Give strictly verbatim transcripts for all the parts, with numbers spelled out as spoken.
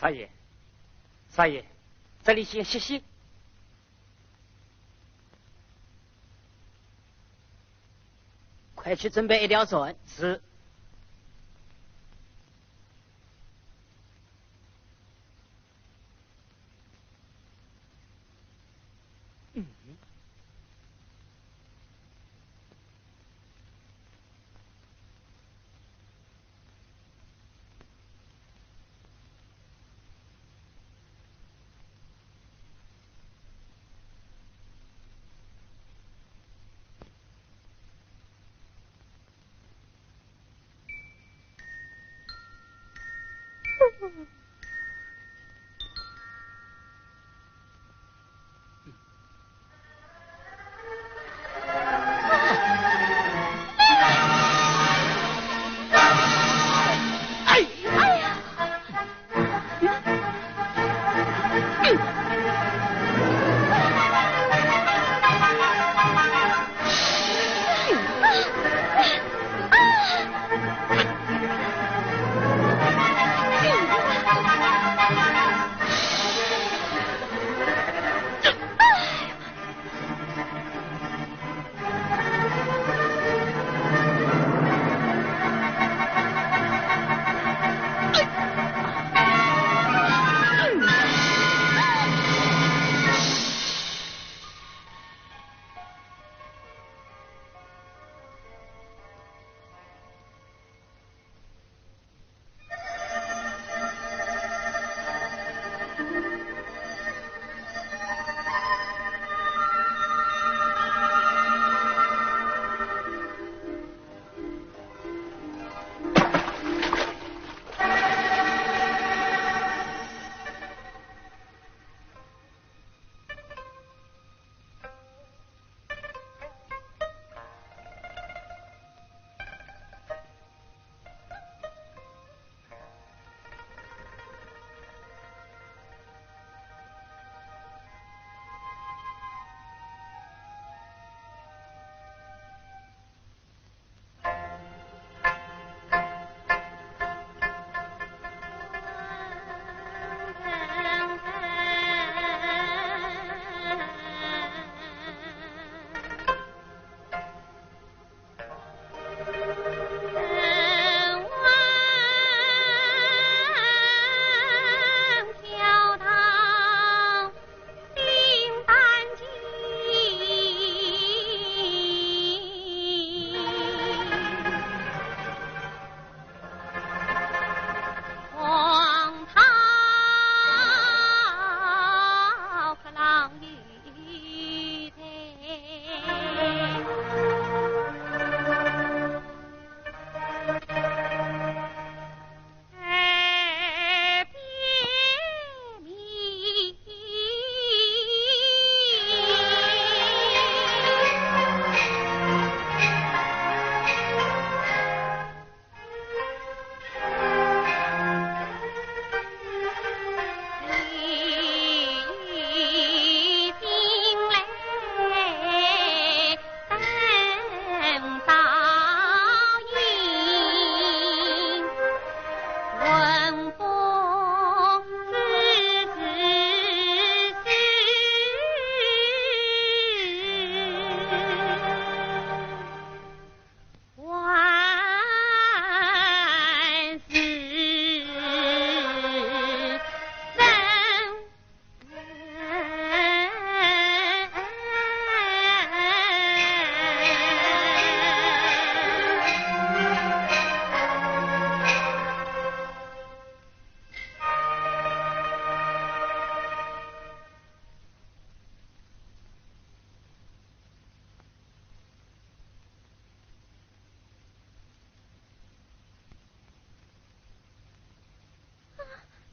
少爷，少爷，这里先歇息。快去准备一条船。是。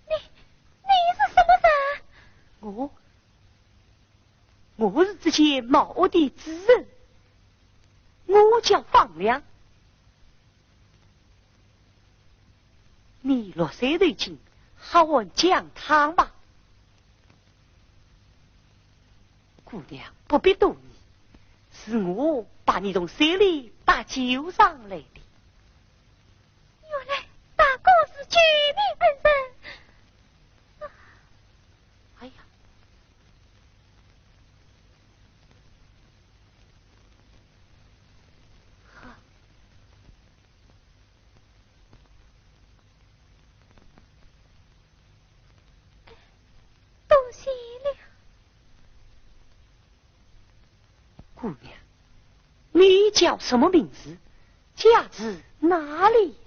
你，你是什么人？我，我是这间茅屋的主人，我叫方良。你落水头巾，喝碗姜汤吧。姑娘，不必多言，是我把你从水里搭救上来的。 原来大哥是救命恩人。见了。姑娘，你叫什么名字？家住哪里？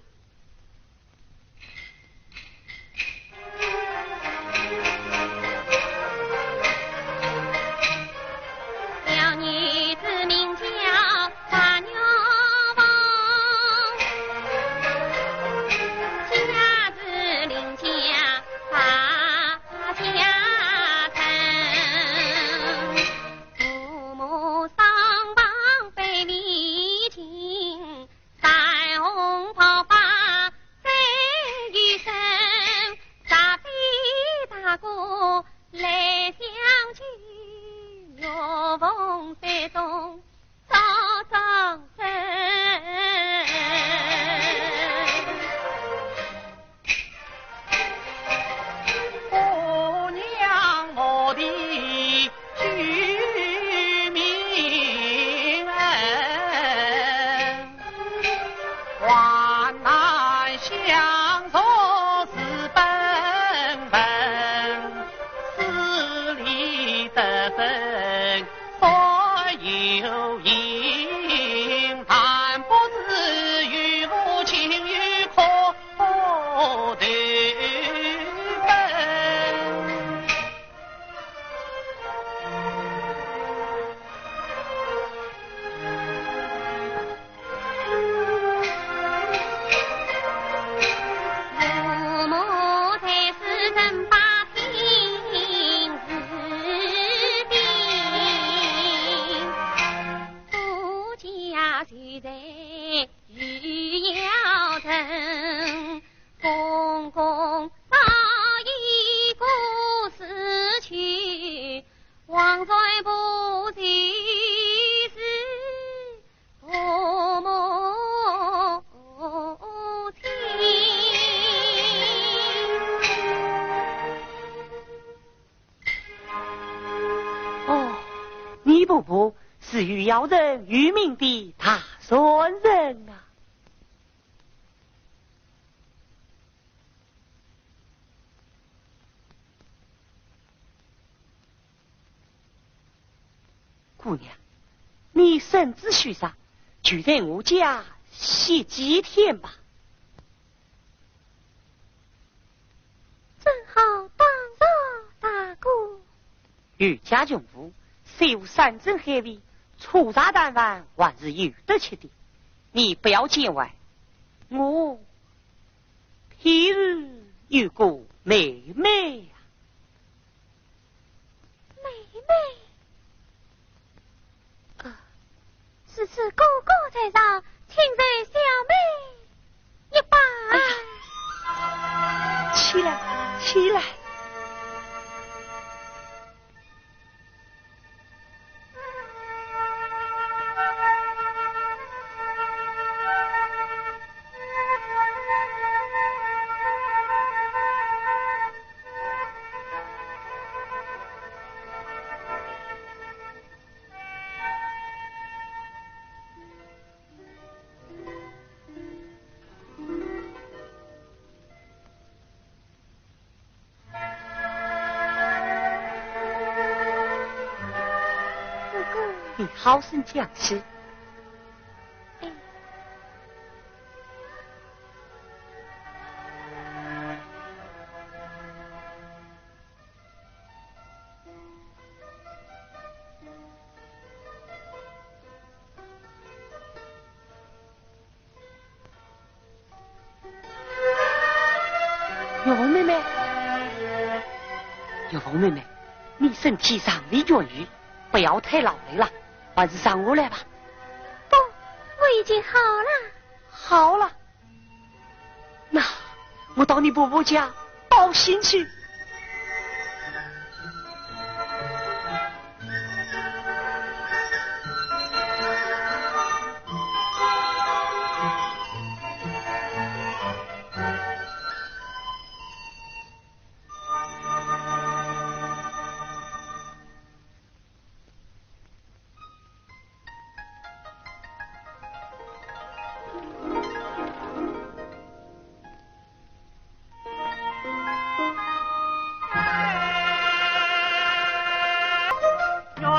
哦，你婆婆是御窑人，有名的大善人啊。 姑娘，你身子虚弱，就在我家歇几天吧。正好打扰大哥。御家穷妇，虽无山珍海味，粗茶淡饭还是有得吃的。你不要见外，我譬如有个妹妹呀。 妹妹。啊，如此哥哥在上，请受小妹一拜。哎呀，起来，起来。你好生讲起。哎。 月红妹妹，月红妹妹，你身体尚未痊愈，不要太劳累了，还是上楼来吧。不，我已经好了。好了？那我到你婆婆家报信去。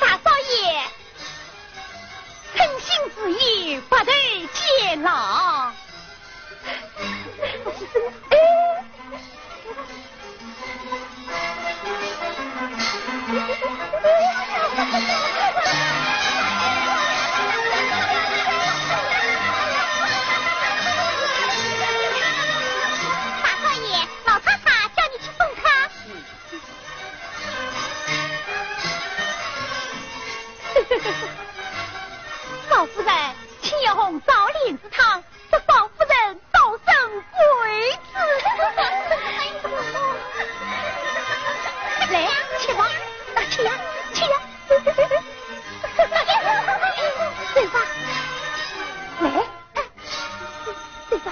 大少爷，诚心实意，白头偕老。大少爷，老太太叫你去送她。老夫人，请一红烧莲子汤，祝老夫人早生贵子。来，吃吧，啊，吃呀，吃呀。走吧，来，走吧。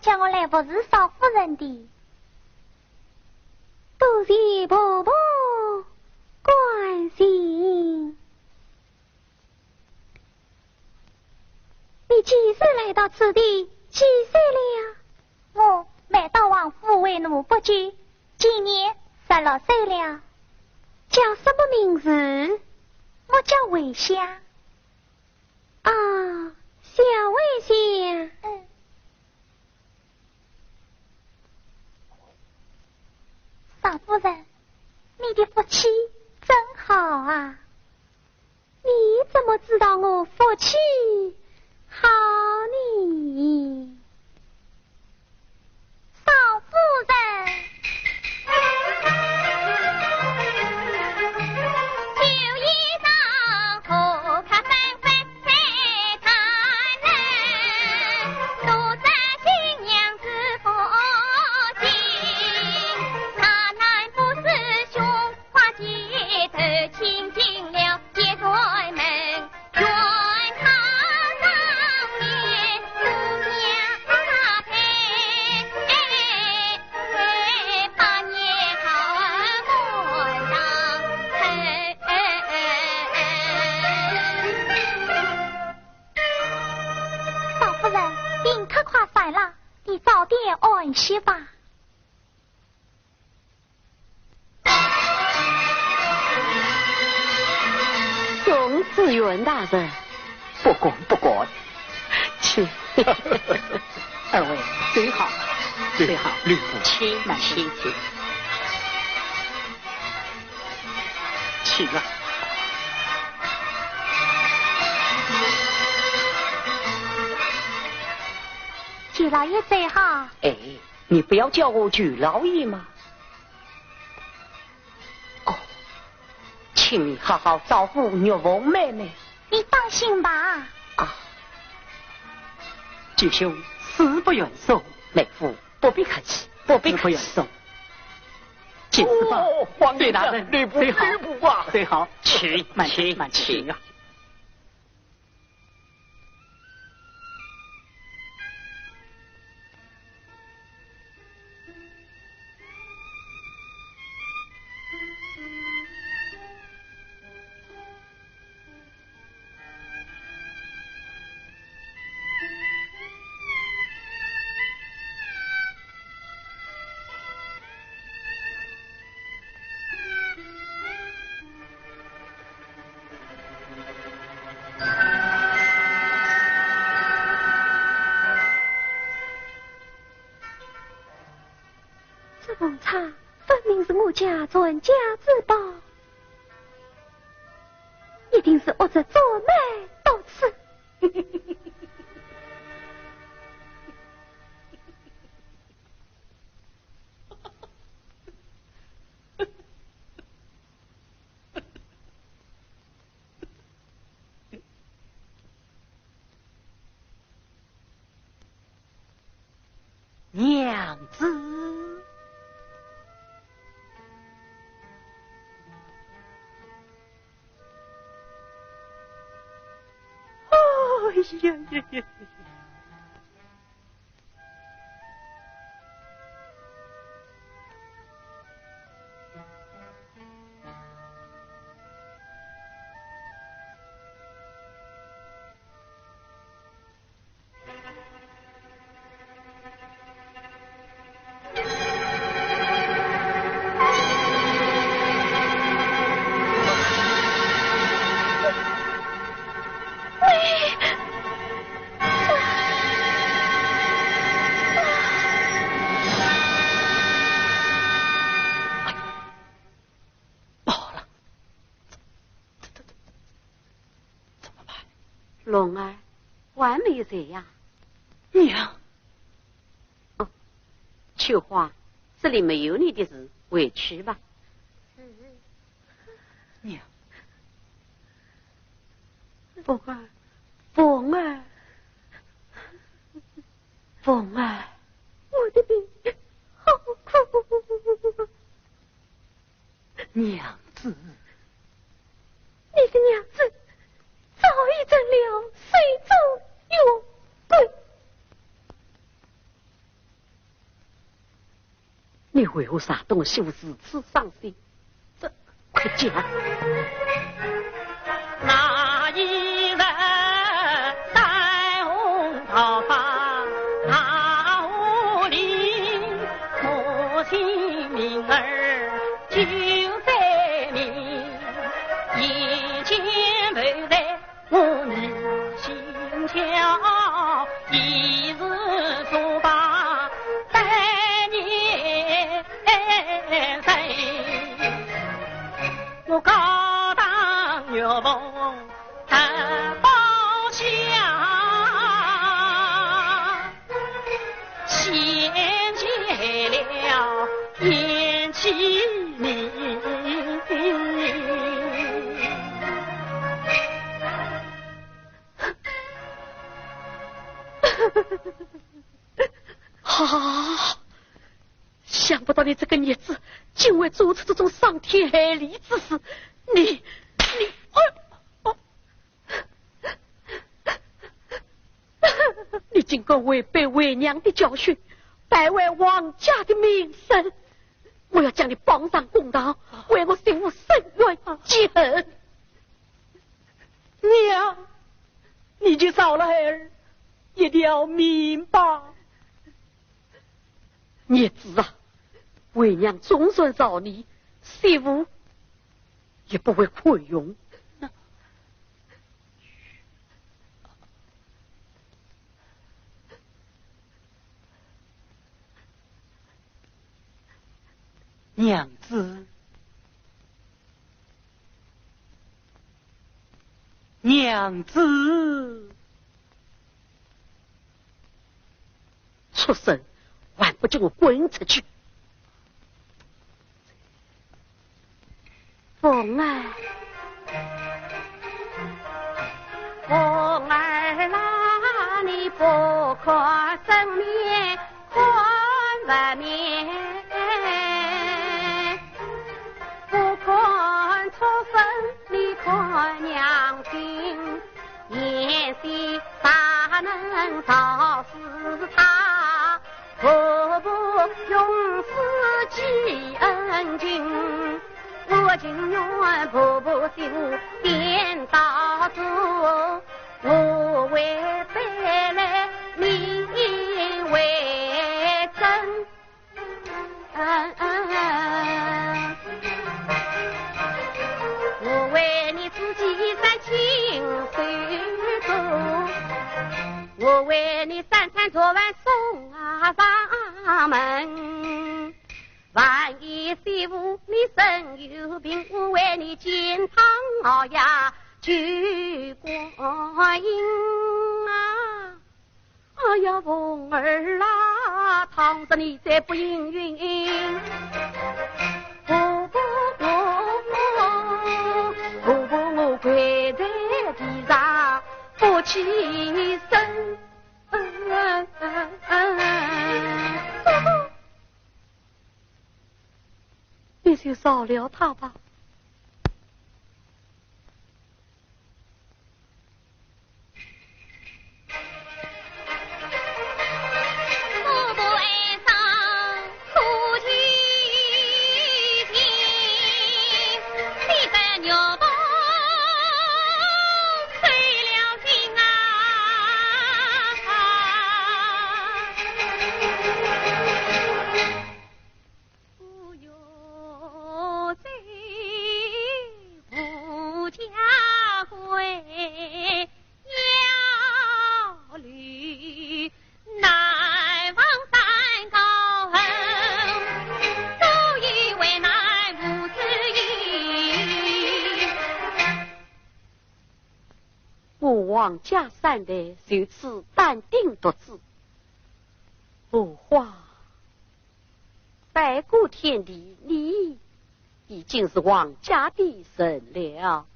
叫我来服侍少夫人的。多谢婆婆关心。你几时来到此地？几岁了？我来到王府为奴不久，今年十六岁了。叫什么名字？我叫慧香。啊，小慧香。嗯。少夫人，你的福气真好啊！你怎么知道我福气好呢？少夫人。少夫人，病可快散了，你早点安息吧。 送紫云大人。不敢，不敢。请。二位，走好，走好。吕布，请，慢请，请。请啊。谢老爷走好。哎，你不要叫我舅老爷吗？ 哦，请你好好照顾玉凤妹妹。你放心吧。啊，舅兄，死不远送。妹夫，不必客气，不必客气。死不远送。请吧。哦，皇帝大人，吕布，吕布啊。走好，请，慢请，慢请啊。 这凤钗分明是我家传家之宝，一定是恶贼专卖到此。 娘子。哎呀呀呀！怎么办？龙儿，还没有睡呀？娘。哦，秋花，这里没有你的事，回去吧。娘。凤儿，凤儿，凤儿。我的病好苦啊。 娘子。你的娘子早已成了水中月桂。你为何让东媳妇如此伤心？这，快讲！那一日，山洪桃花大雾里，我亲命儿救灾民，眼前不在 我女心焦，一时作罢三年生。我高堂玉凤得宝箱，献给了贤妻名。 啊，想不到你这个孽子，竟会做出这种伤天害理之事。你，你，哦，哦，你竟敢违背为娘的教训，败坏王家的名声。我要将你绑上公堂，为我媳妇伸冤结恨。 娘，你就饶了孩儿一条命吧。孽子啊，为娘总算饶你，媳妇也不会宽容。 娘子，娘子。畜生，还不给我滚出去！ 凤儿，凤儿啊，你不看僧面看佛面，不看畜生，你看娘心。贤婿大能饶恕他， 婆婆永世记恩情，我情愿婆婆心变刀俎，我为白来，你为真。我为你自己三亲手足，我为你三餐做饭送啊上门。 万一媳妇你生有病，我为你煎汤熬药救光阴啊！哎呀，凤儿啊，倘若你再不应允，婆婆，婆婆，我跪在地上不起身。 你就饶了他吧。我王家三代就此丹顶独子，荷花摆过天地，你已经是王家的人了。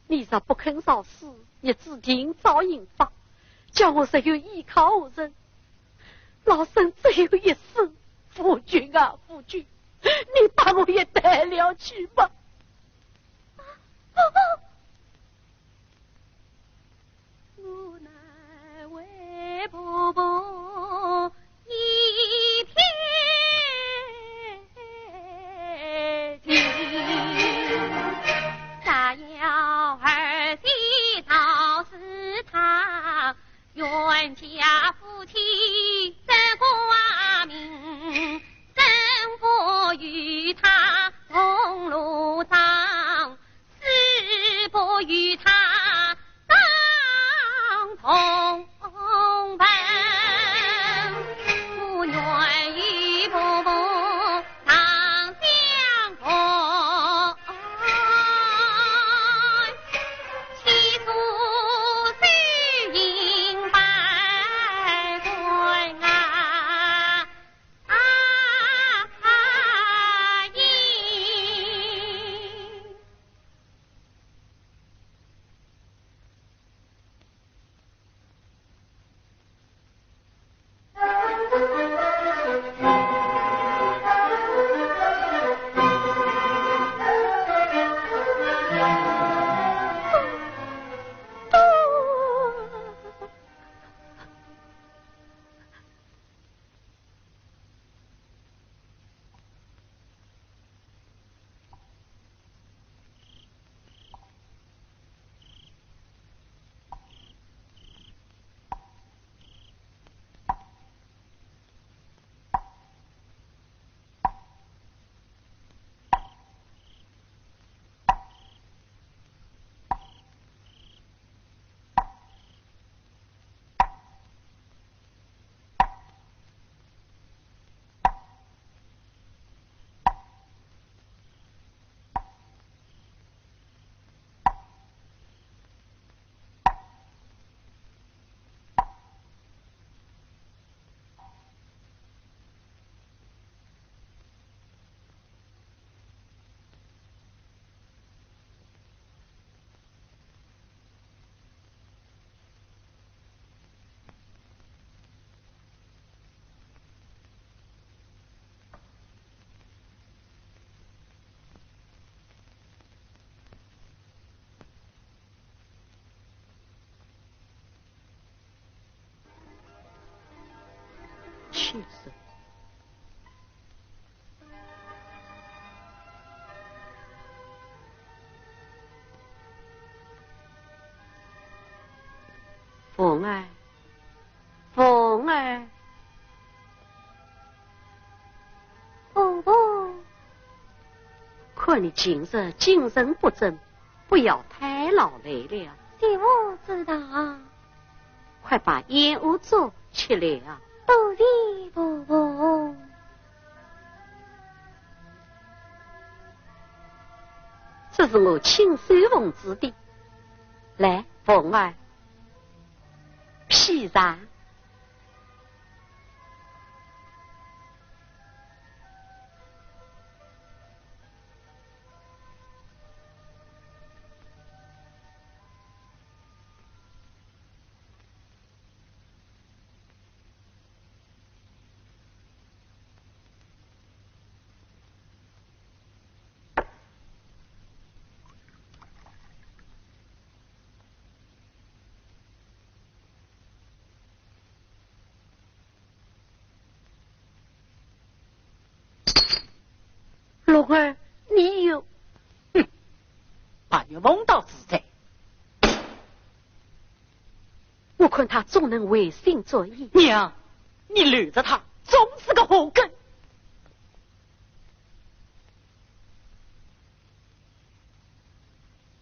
你若不肯饶恕，孽子定遭刑罚，叫我日后依靠何人？老身只有一死，夫君啊，夫君，你把我也带了去吧。 我难为婆人家夫妻生活明，生活与他同路上，死不与他当同分。我愿与婆婆 去死！凤儿，凤儿。 婆婆。看你今日精神不振，不要太劳累了。媳妇知道。快把燕窝粥吃了。多谢婆婆。这是我亲手缝制的。来，凤儿，披上。 龙儿，你又……哼，白玉凤倒自在。我看她总能回心转意。娘，你留着她，总是个祸根。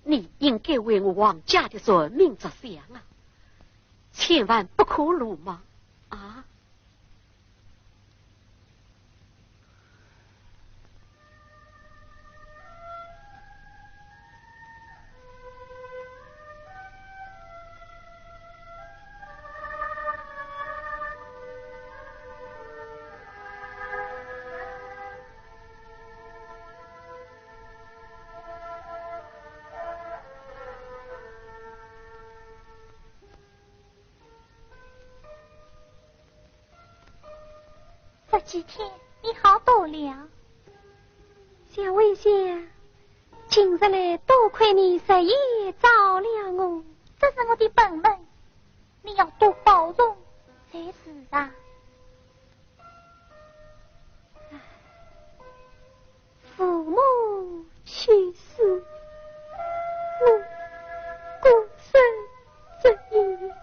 你应该为我王家的传名着想啊，千万不可鲁莽啊！ 这几天你好多了。想微笑，今日来多亏你日夜照料我。这是我的本分，你要多包容才是啊。唉，父母去世，我孤身只一人。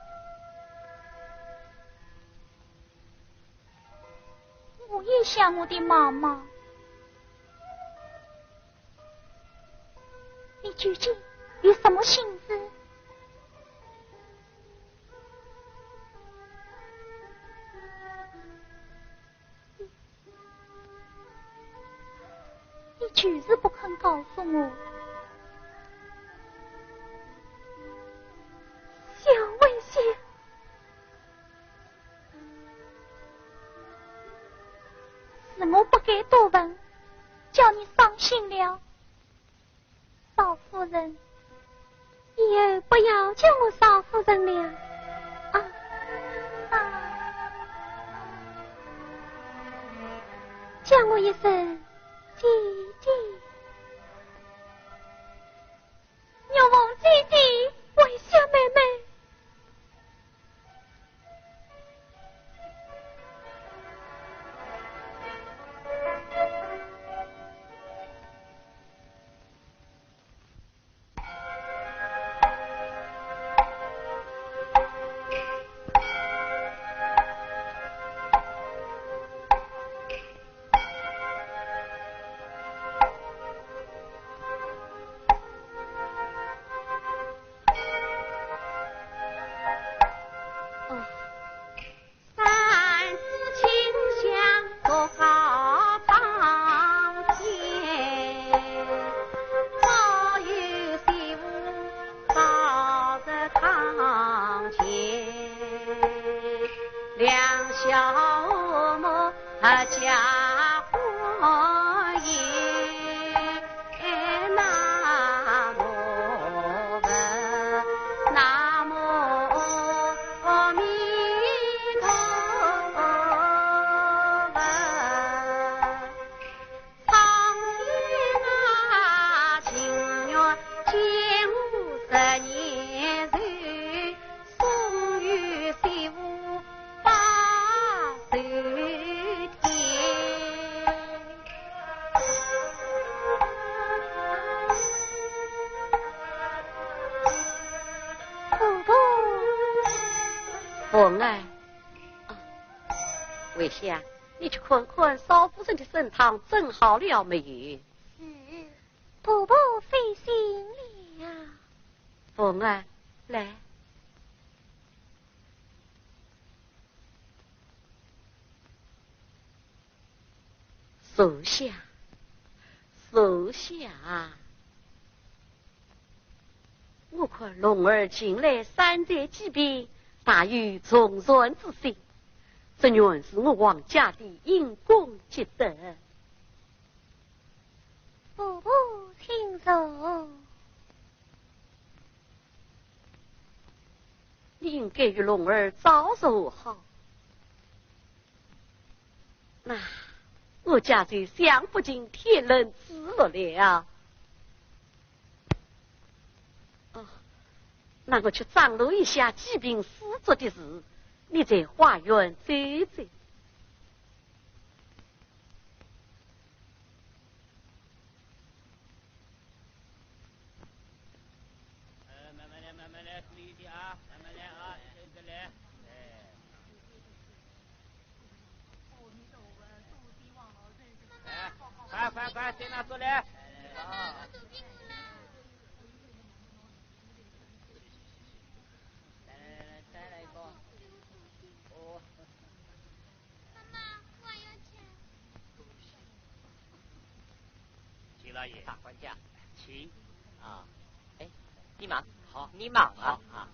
我的妈妈，你究竟有什么心事？你就是不肯告诉我。小文仙，是我不该多问，叫你伤心了。 少夫人，以后不要叫我少夫人了。啊，啊，叫我一声姐姐。玉凤姐姐，文仙妹妹。 凤儿，啊，慧香，你去看看少夫人的参汤蒸好了没有？是，婆婆费心了。凤儿，来。 坐下，坐下。我看龙儿近来三餐几遍，大有从善之心，这原是我王家的因公积德。 婆婆请坐。你应该与龙儿早说好。那我家就享不尽天伦之乐了。哦，那我去张罗一下祭品施粥的事，你在花园走走。 呃，慢慢来，慢慢来，注意点啊，慢慢来啊，一个一个来。哎。来，快快快，先拿出来。来来来，再来一个。哦。 妈妈，我要吃。秦老爷。大管家。请。啊，哎，你忙？好。你忙啊？好啊。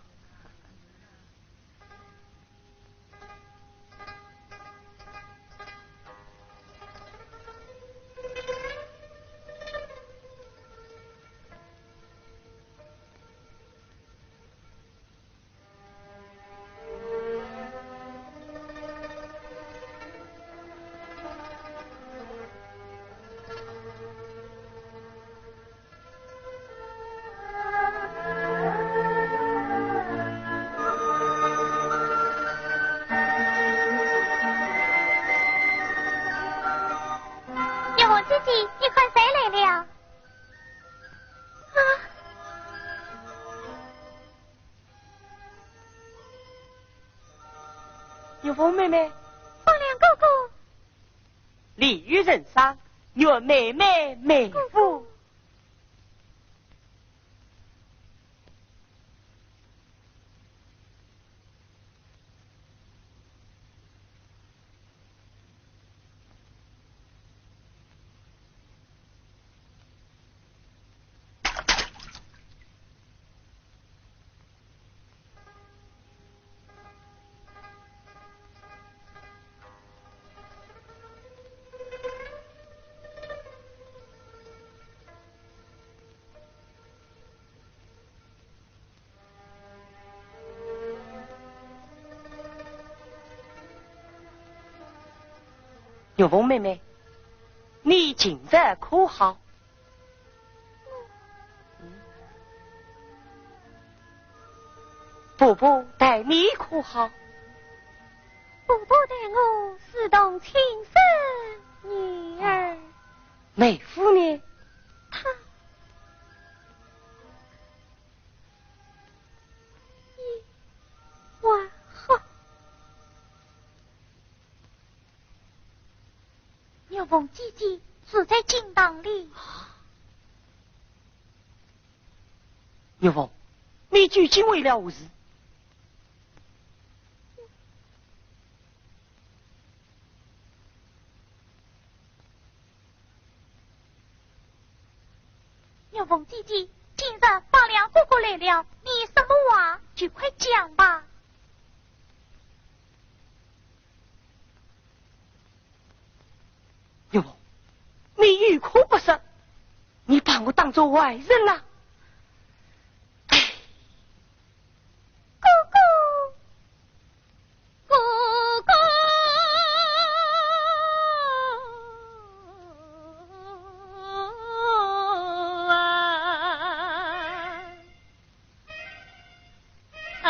玉凤姐姐，你看谁来了？啊！ 玉凤妹妹。凤良哥哥。利于人商，愿妹妹满腹。 玉凤妹妹，你近日可好？ 婆婆待你可好？婆婆待我如同亲生女儿。梅夫人？她也还好。 玉凤姐姐住在金堂里。玉凤，你究竟为了何事？玉凤姐姐，今日宝良哥哥来了，你什么话就快讲吧。 玉凤，你有苦不说，你把我当作外人了。唉。哥哥，哥哥啊！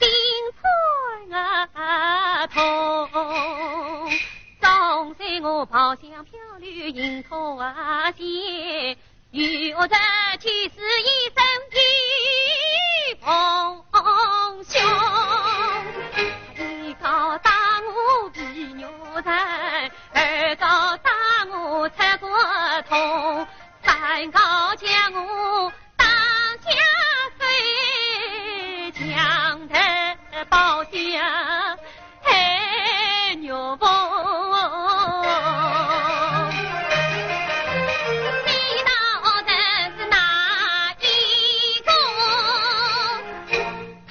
心酸啊痛，总是我抛香飘流银拖鞋，与我这去世一生一梦想。一高打我皮肉人，二高打我出骨痛，三高将我 打下水，墙头包下黑牛翁。你道这是哪一种？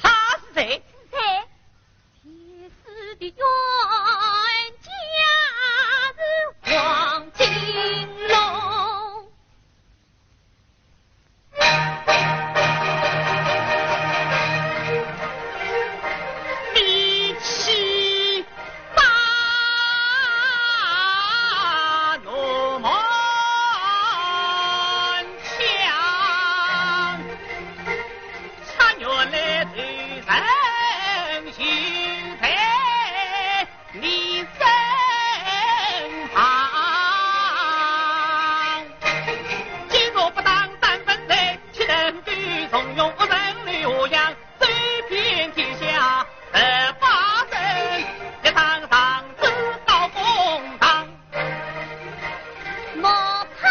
他是谁？谁？天师的冤家是黄金龙。 你身旁。今日不当三分醉，岂能够重用人留下，走遍天下十八省，一场上至高公堂。莫怕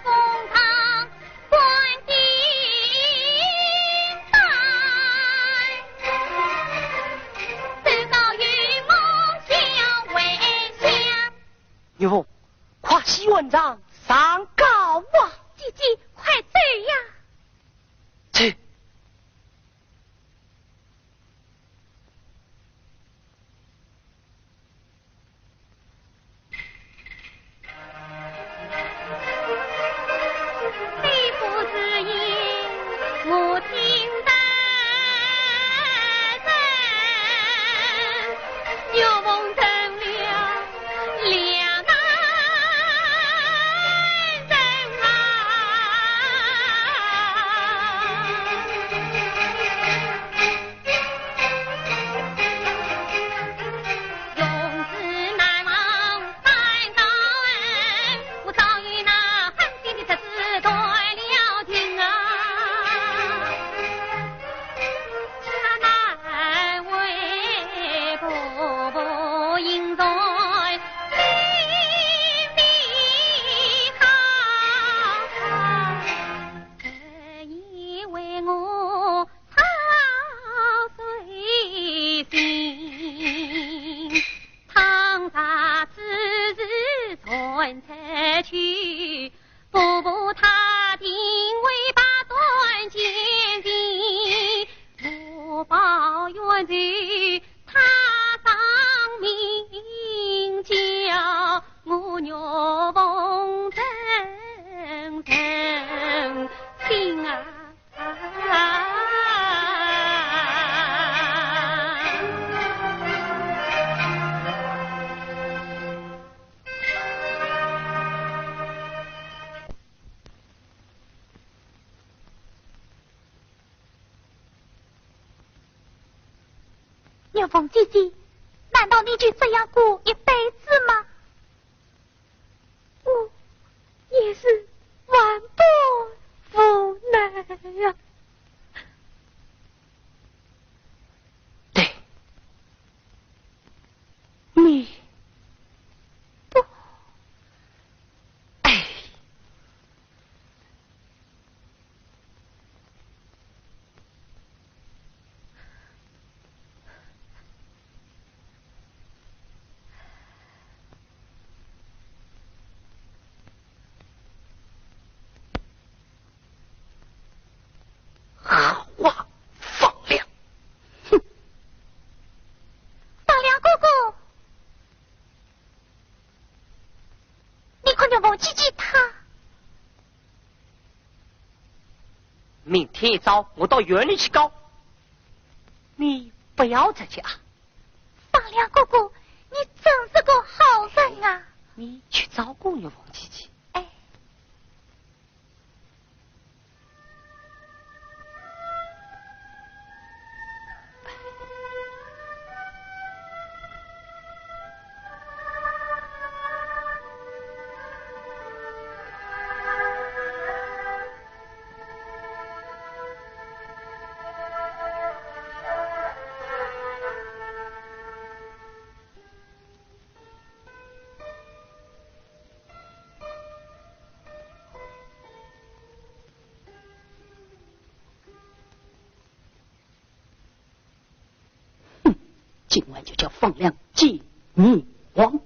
公堂 关定板，只道有梦想为香。岳父，快洗碗汤上告啊！姐姐，快走呀！去。凤姐姐，难道你就这样过一辈子吗？我也是万般无奈呀。对，你不，哎。好啊，方良。哼。方良哥哥，你可有忘记记他？明天一早我到园里去告，你不要着急啊。方良哥哥，你真是个好人啊。你去照顾玉凤姐姐。哎。 哼，今晚就叫方良见阎王。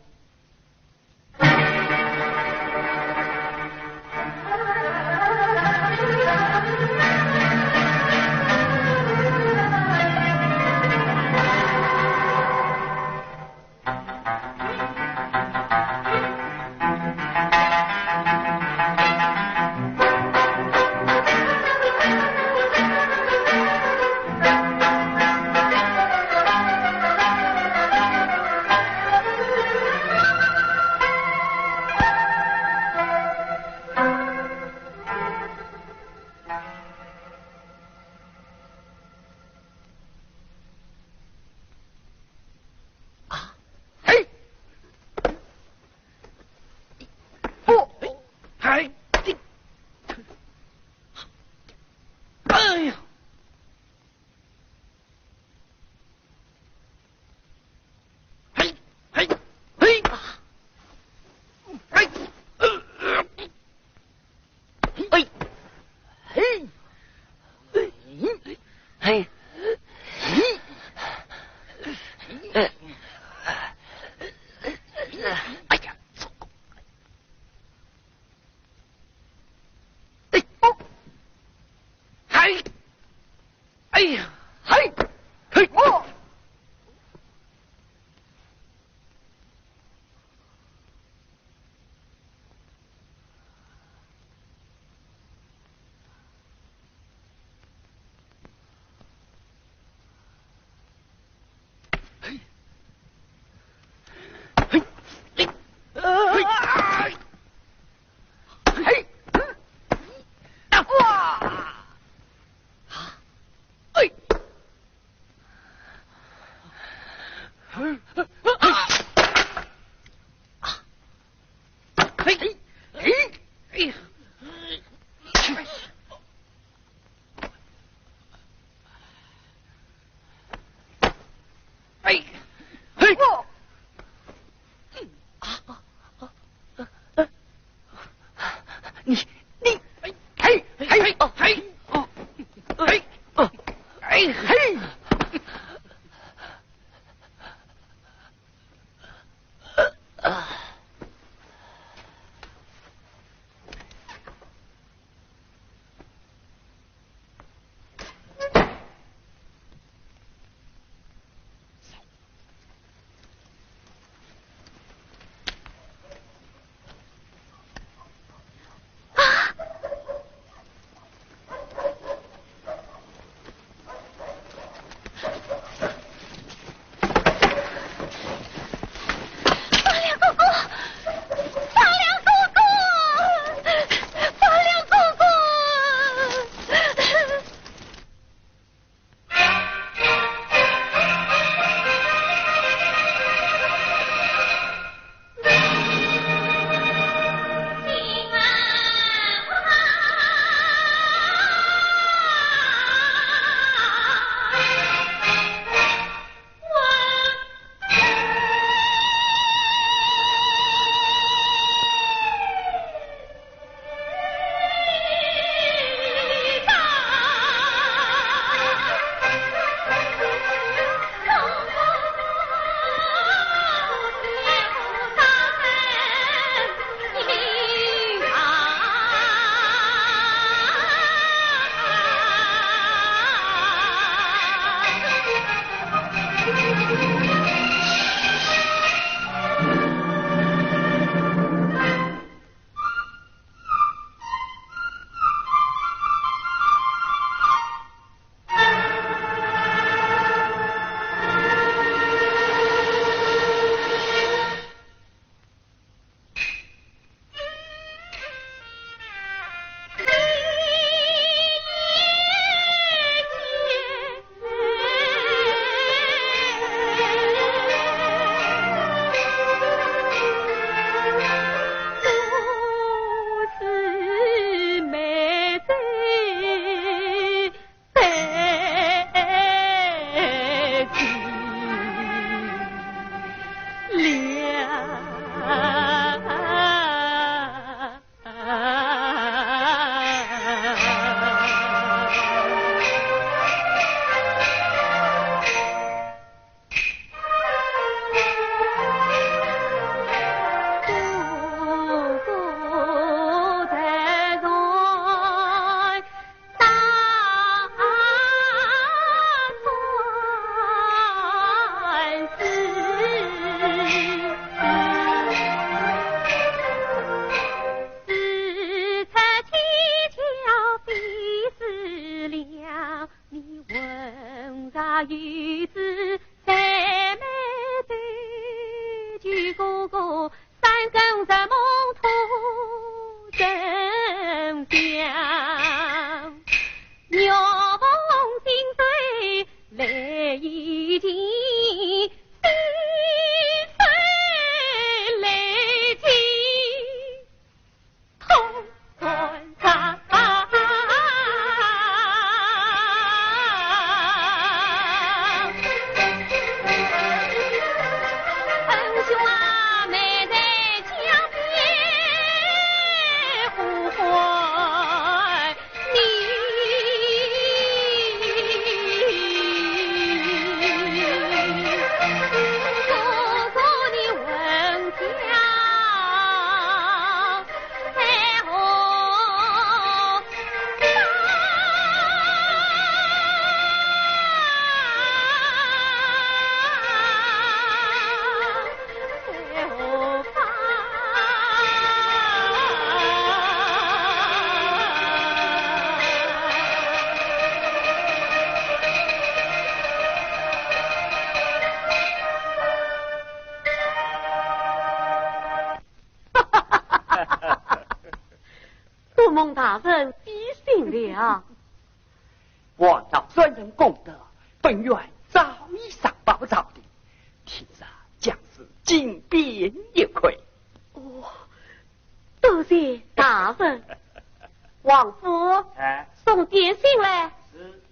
啊，嘿，哦，哎，哎呀，嘿，嘿，嘿，啊，哎，呃， 哎，嘿，嘿，嘿，哎呀，哎，哦，嗨，哎呀，嗨，嘿，哦。 哎，嘿，啊，啊，啊，啊，你，你，哎，哎，哎，哦，哎，哦，哎，哦，哎，嘿。多蒙大人提醒了。王朝专任公德，本院早已上报朝廷，听说将是金匾一块。哦，多谢大人。王府，哎。送点心来。是。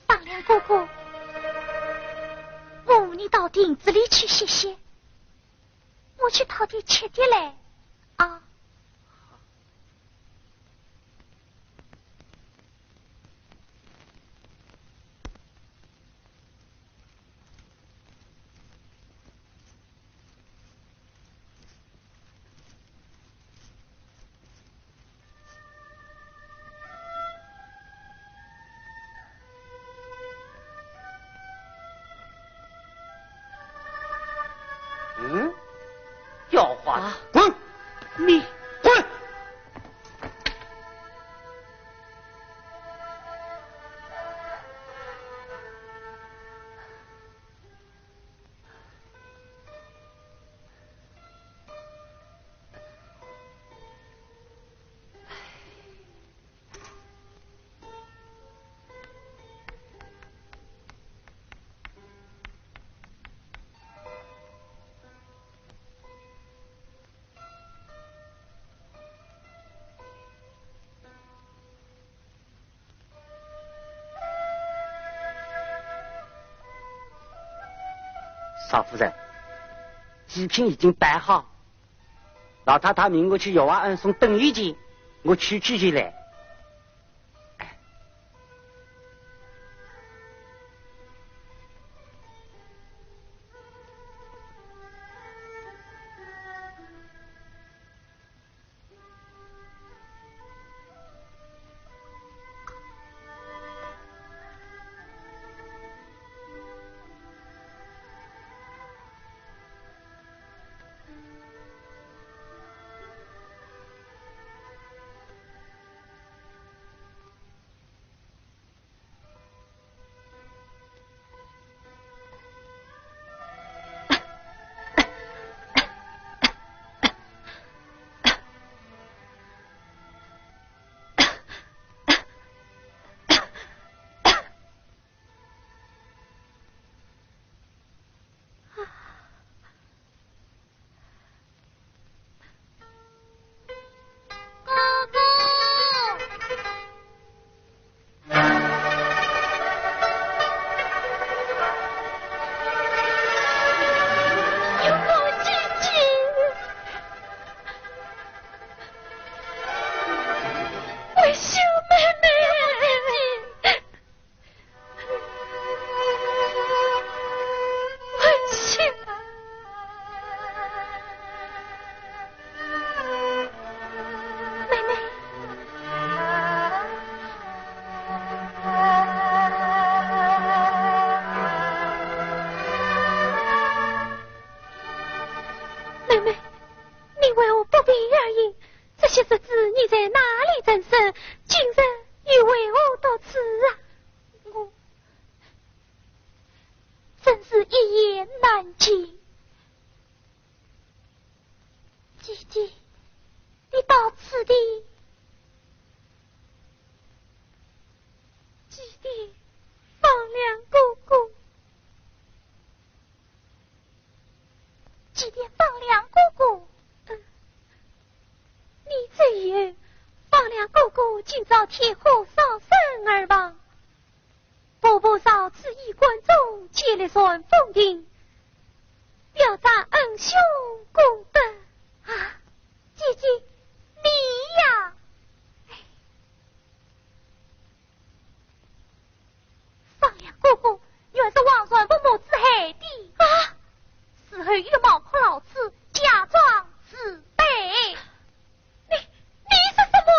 商量哥哥，我扶你到亭子里去歇歇，我去讨点吃的来。啊。嗯？叫唤。啊。滚！少夫人，祭品已经摆好，老太太命我去药房暗送等一件，我去取就来。妹妹，你为何不避而迎？这些日子你在哪里棲身？今日又为何到此啊？我真是一言难尽。姐姐，你到此地，祭奠方良哥哥。祭奠方良哥哥？嗯，你这一后，方良哥哥今朝天火烧身而亡。 婆婆遭此一关中，皆力传封印，表彰恩兄功德。啊，姐姐，你呀，哎，方良哥哥原是王传福母子害的。啊，事后有人冒充老子，假装自卑。 你，你说什么？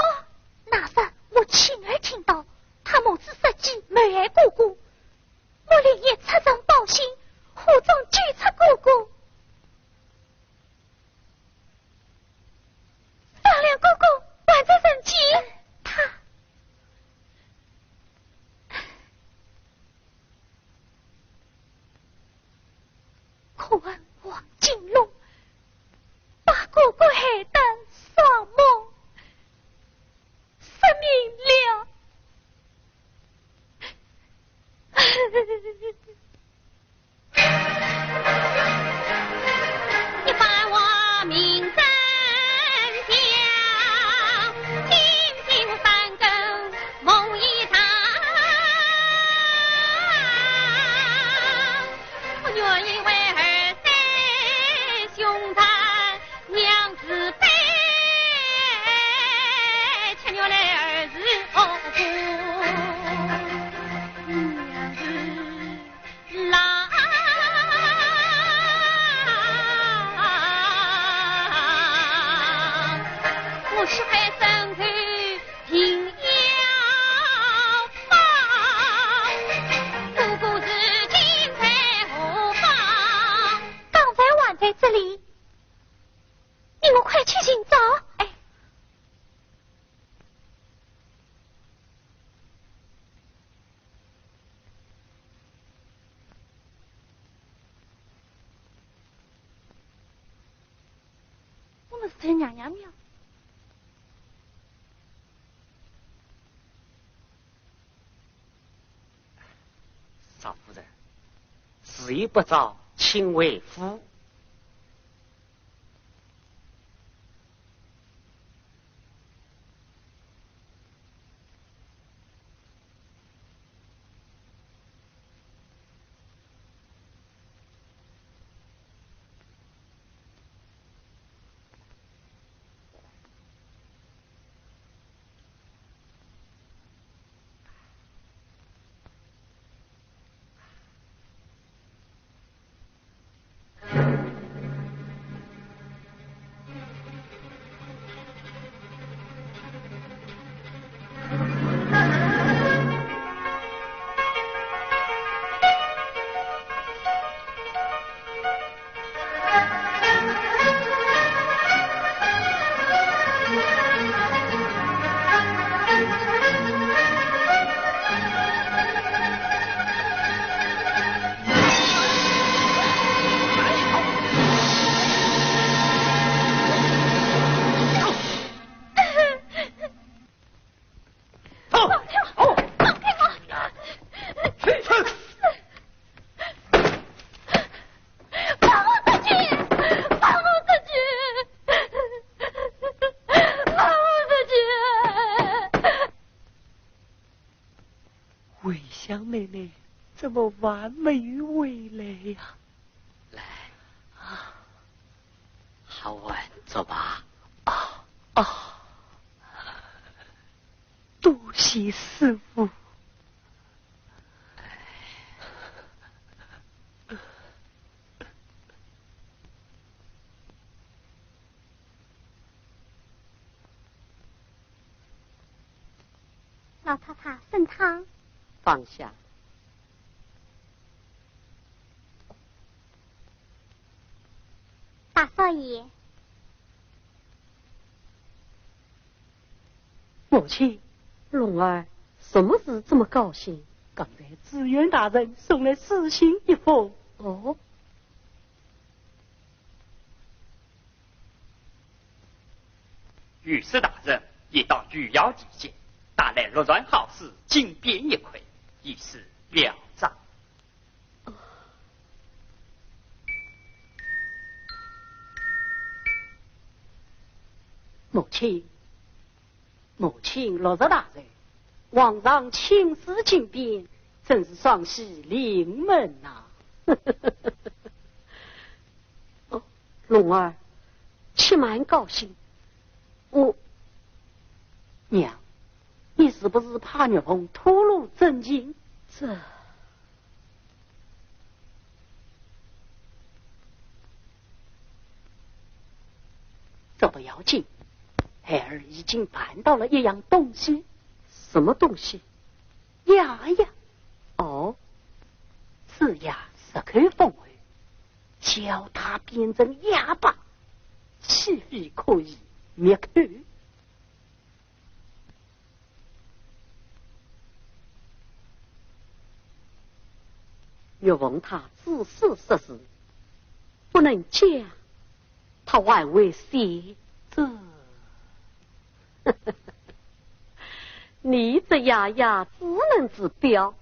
那日我亲耳听到，他母子设计谋害哥哥，我连夜出城报信，火中救出哥哥。方良哥哥还在人间？他 可恨王金龙把哥哥害得双目失明了。一番话名声响，金金三更梦一场。我原以为二三凶残娘子悲，却原来儿是恶棍。 啦，我是海参头平腰包，哥哥如今在何方？刚才还在这里，你我快去寻找。哎。 我们是去娘娘庙。少夫人，时已不早，请回府。香妹妹怎么还没有回来呀？来，啊，好好坐吧。啊，啊，多谢师父。老太太，参汤。放下。大少爷。母亲，龙儿，什么事这么高兴？刚才知县大人送来书信一封。哦。御史大人已到御窑地界，带来六串好书，金匾一块，以示表彰。母亲，母亲，六串大人，皇上亲赐金匾，真是双喜临门呐。龙儿，且慢高兴。我……娘，你是不是怕玉凤吐露真情？这……这不要紧，孩儿已经办到了一样东西。什么东西？哑药。哦，此药十口封喉，叫他变成哑巴，岂非可以灭口？玉凤她只是说是，不能讲，她还会写。这……你这哑药只能治标，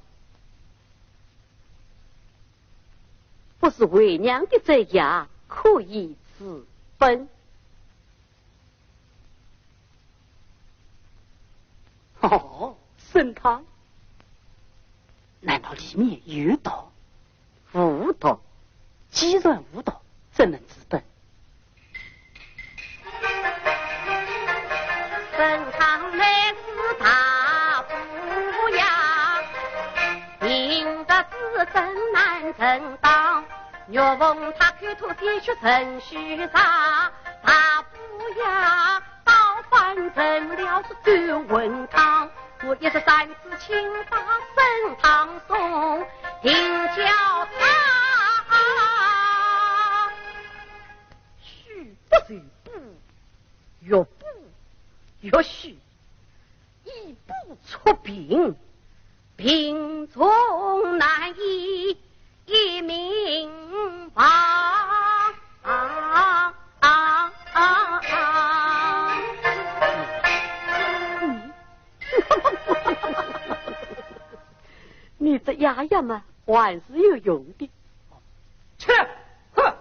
不是为娘的这药可以治本。哦，参汤，难道里面有毒？无毒。既然无毒，怎能治本？参汤乃是大补药，明知治本难正当，玉凤她口吐鲜血怎须杀？大补药倒换成了是狗混汤，我一日三次请把参汤送，定叫他虚不受补，欲补欲虚，医不出病，病从难医，一命亡。你这哑药嘛，还是有用的。去，哼！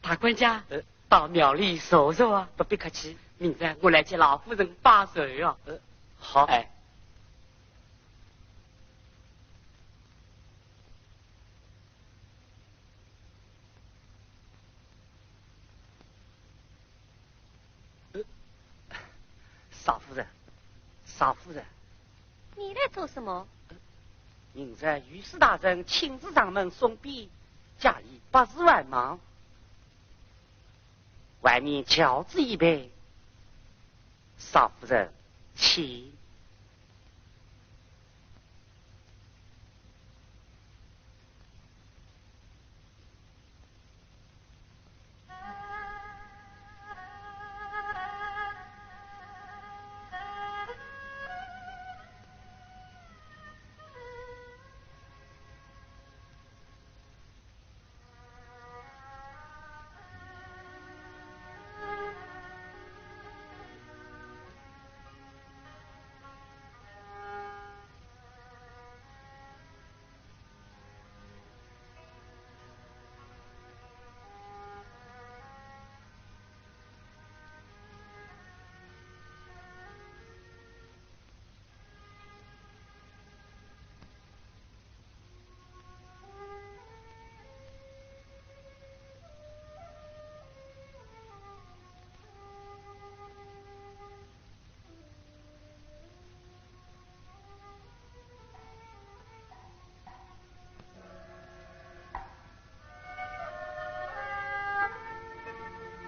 大官家，呃，到庙里坐坐啊。不必客气，明朝我来接老夫人拜寿啊。呃，好。哎。少夫人，少夫人，你来做什么？明日御史大人亲自上门送匾，家里百事万忙，外面轿子已备，少夫人，请。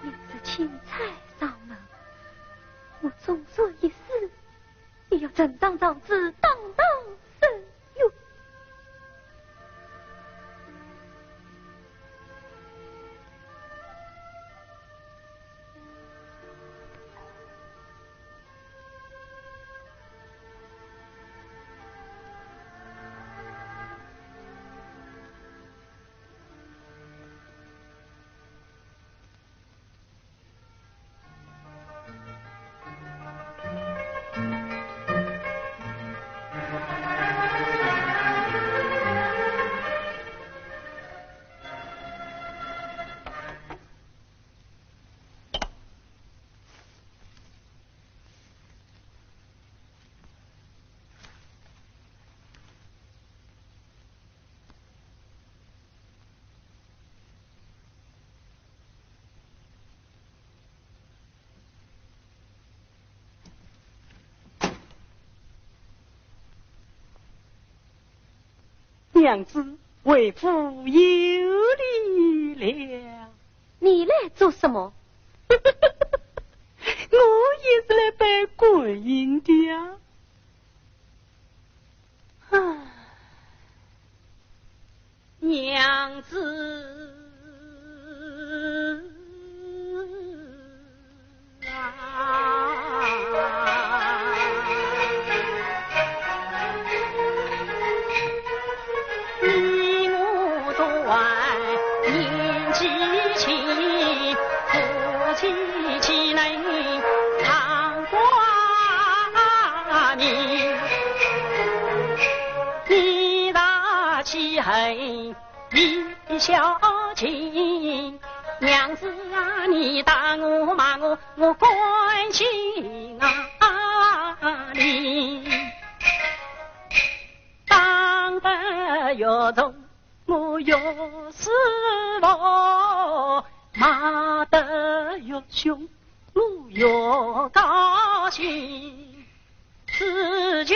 明日钦差上门，我总算一死，也要呈堂上旨，当堂伸冤。 娘子，回府有礼了。你来做什么？我也是来拜观音的呀。唉。 娘子啊，你我都还年纪轻，夫妻岂能常挂念？你若记恨 你孝敬，娘子啊，你打我骂我，我甘心啊哩。打得越重，我越舒服；骂得越凶，我越高兴。 只求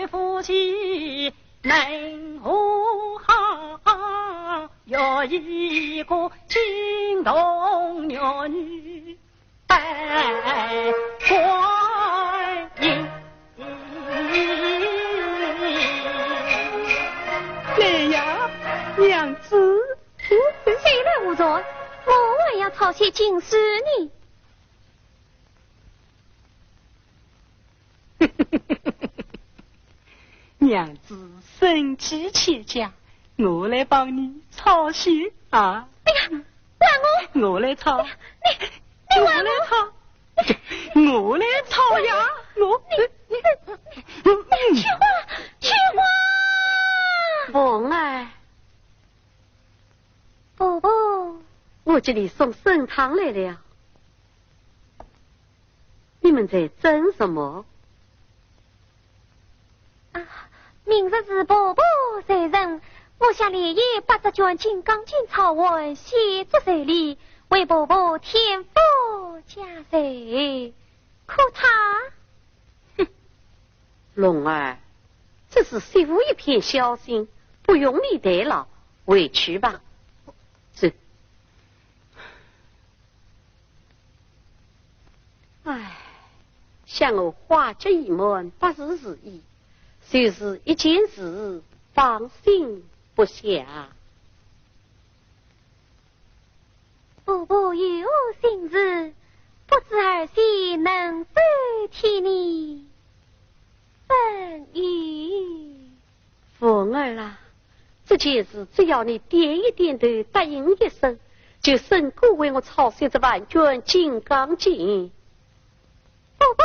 夫妻能和好，有一个金童玉女拜观音。来呀，娘子。谁来无罪？我还要抄些经书呢。 娘子生气气讲，我来帮你抄写啊。哎呀，还我！我来抄。哎呀，你，你还我！我来抄。我来抄呀，我。你，你，你，你，翠花，翠花！凤儿。 婆婆，我给你送参汤来了。你们在争什么？啊，明日是婆婆寿辰，我想连夜把这卷《金刚经》抄完，写作寿礼，为婆婆添福加寿。可她龙儿，这是媳妇一片孝心，不用你代劳，回去吧。是。唉，想我花甲已满，百事如意，就是一件事放心不下。 婆婆有心事，不知儿媳能否替你分忧？凤儿啊，这件事只要你点一点头，答应一声，就胜过为我操碎这万卷金刚经。 婆婆。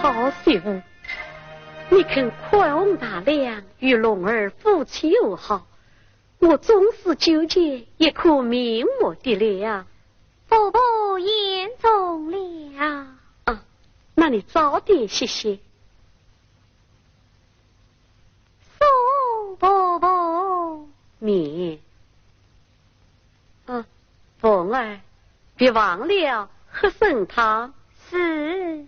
好媳妇，你肯宽宏大量，与龙儿夫妻和好，我纵使纠结，也可免我的了。婆婆言重了。啊，那你早点歇歇。 送婆婆。免。啊，凤儿，别忘了喝参汤。是。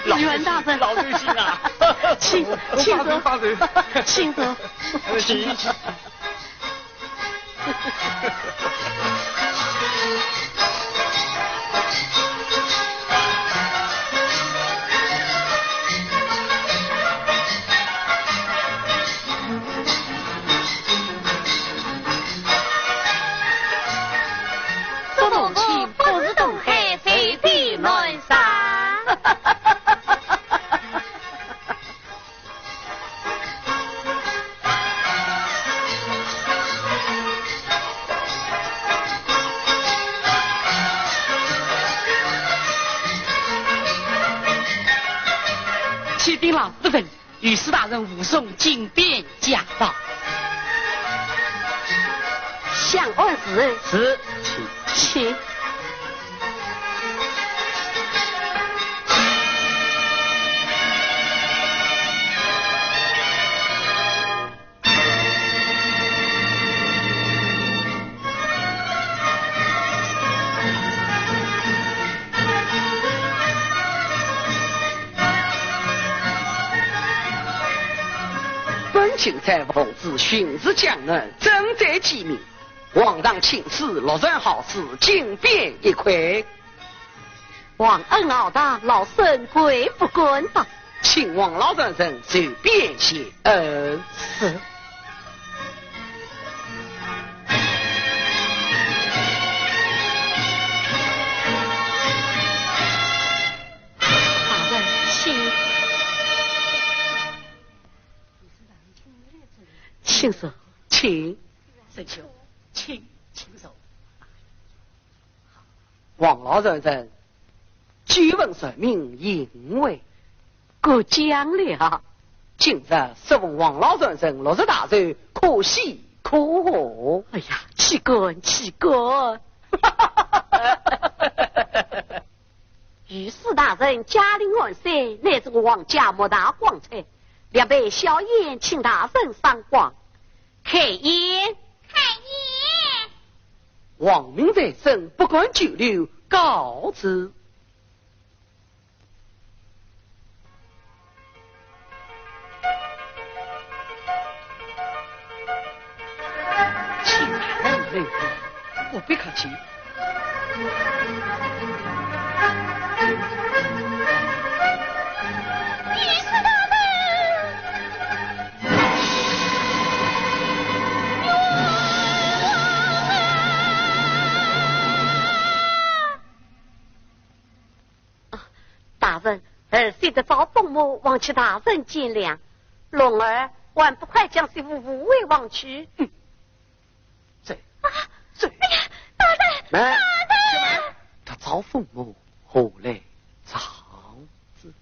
老袁大人，老寿星啊，请，请坐，请坐，请。启禀老夫人，御史大人武松进边驾到。相公。是，请。请。今朝奉旨巡视江南，赈灾济民，皇上亲赐六船好书，金匾一块。皇恩浩大，老身跪不敢当。请王老丈人受匾谢恩。是。大人请。请坐。请。沈兄，请，请坐。王老丈人，久闻盛名，幸会。过奖了。今日适逢王老丈人六十大寿，可喜可贺。哎呀，岂敢岂敢。御史大人驾临安山，乃是皇家莫大光彩，列备小宴，请大人赏光。开宴。开宴。王命在身，不敢久留，告辞。请大人留步，不必客气。大人，儿媳妇赵凤母望请大人见谅，龙儿还不快将媳妇扶回房去？嗯，这，啊，这，哎呀，大人，慢，大人，他赵凤母何来状子？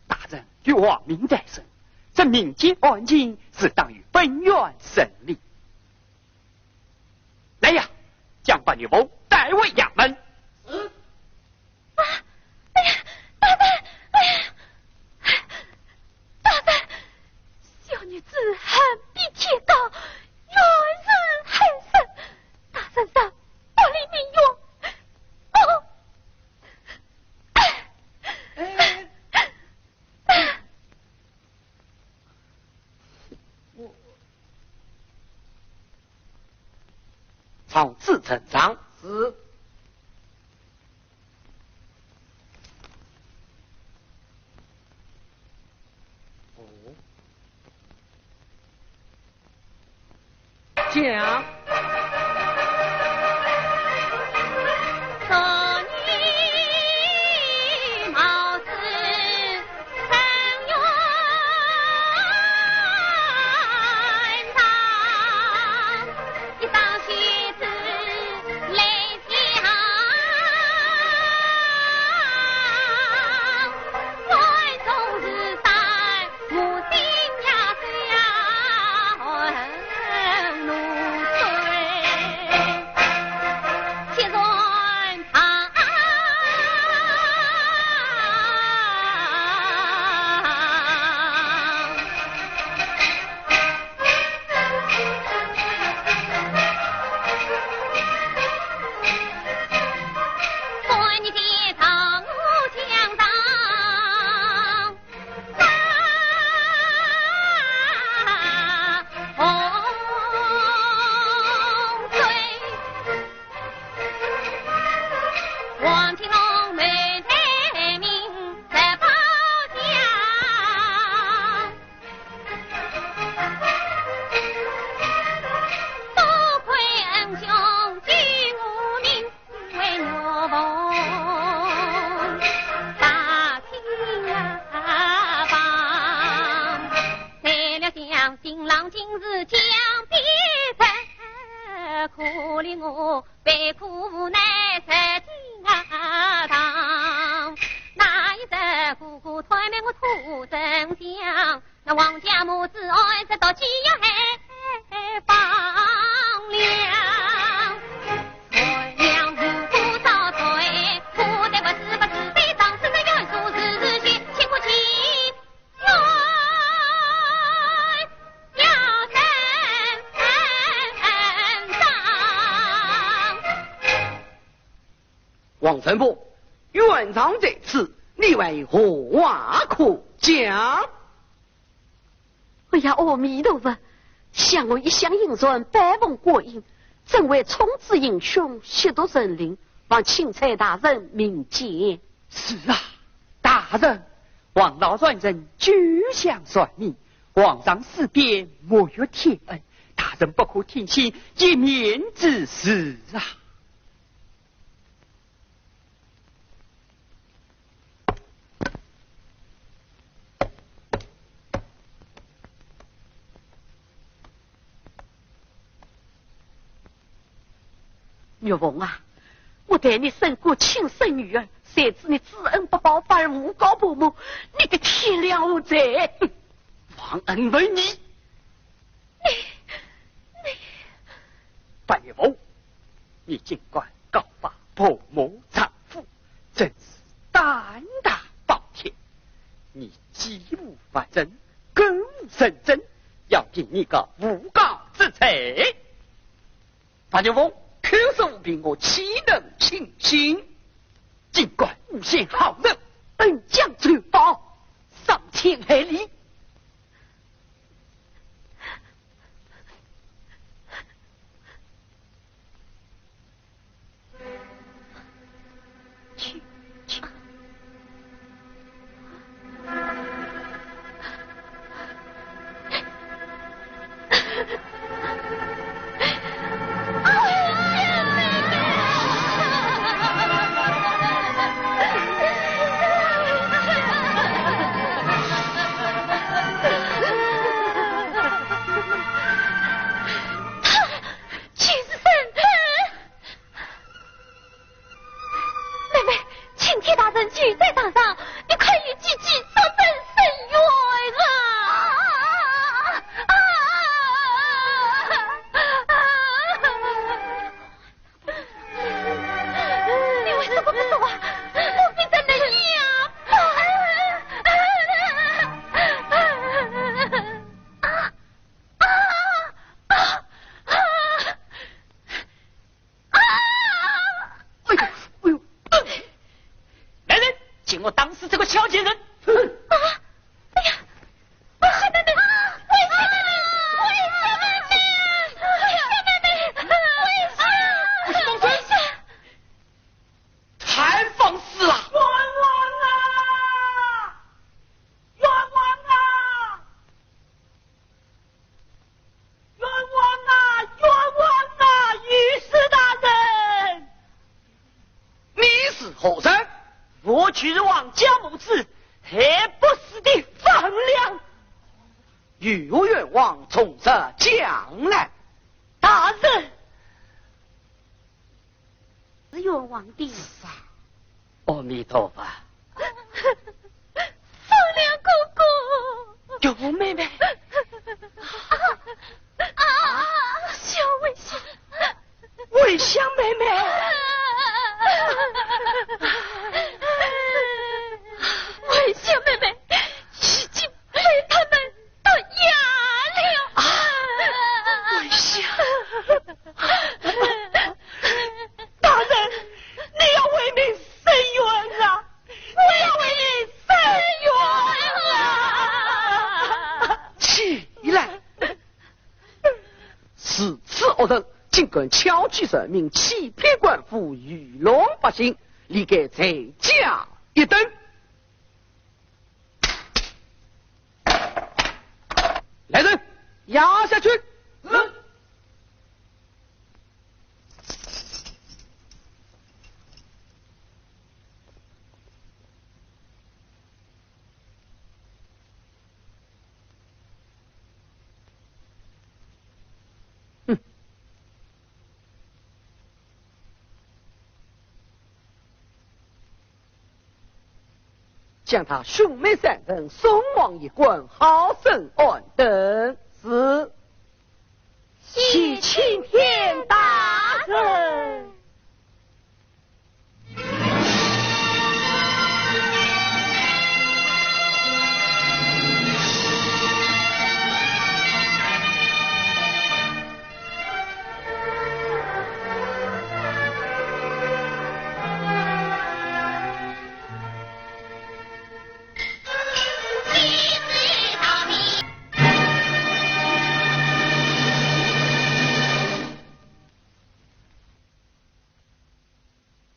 大人，有皇命在身，这民间案情是当由本院审理。来呀，将白玉凤带回衙门。是。啊，哎呀，大人，哎呀，大人，小女子恨比天高，怨恨海深，大人若不离民院，哦，哎，哎，哎。 状子呈上。是。哦。 讲。王存博，冤枉在此，你为何话可讲？哎呀，阿弥陀佛，想我一向行善，拜奉观音，怎会充志英雄，吸毒成林，望钦差大人明鉴。是啊，大人，王老丈人救乡善民，皇上赐匾，沐浴天恩，大人不可听信一面之词啊。 玉凤啊，我待你胜过亲生女儿，谁知你知恩不报，反而诬告婆母，你个天良无罪！哼，忘恩负义！ 你，你……白玉凤，你竟敢告发婆母丈夫，真是胆大包天！你既无物证，更无人证，要定你个诬告之罪。白玉凤，口说无凭，我岂能轻信？竟敢诬陷好人，恩将仇报，伤天害理！ 妹妹，钦差大人就在堂上，你快与姐姐作证伸冤啊！啊！啊！啊！你为什么不说话？我非但能你啊！啊！啊！啊！啊！ 啊！哎呦，哎呦，来人，给我打死这个小贱人！哼！啊！哎呀，危险了，危险了，危险了，危险了，危险了！快放肆啊！冤枉啊！冤枉啊！ 冤枉啊，冤枉啊，御史大人！你是何人？我就是王家母子害不死的方良。有冤枉，从实讲来。大人， 是冤枉的。是啊，阿弥陀佛。方良哥哥。玉凤妹妹。啊，啊，小桂香。桂香妹妹。桂香妹妹已经被他们 打哑了。啊，桂香。大人，你要为民伸冤啊！我要为民伸冤啊！起来！如此恶人，竟敢巧取人命，欺骗官府，愚弄百姓，理该罪加一等。 来人，押下去！是。哼。 将他兄妹三人送往驿馆，好生安顿。是。谢钦天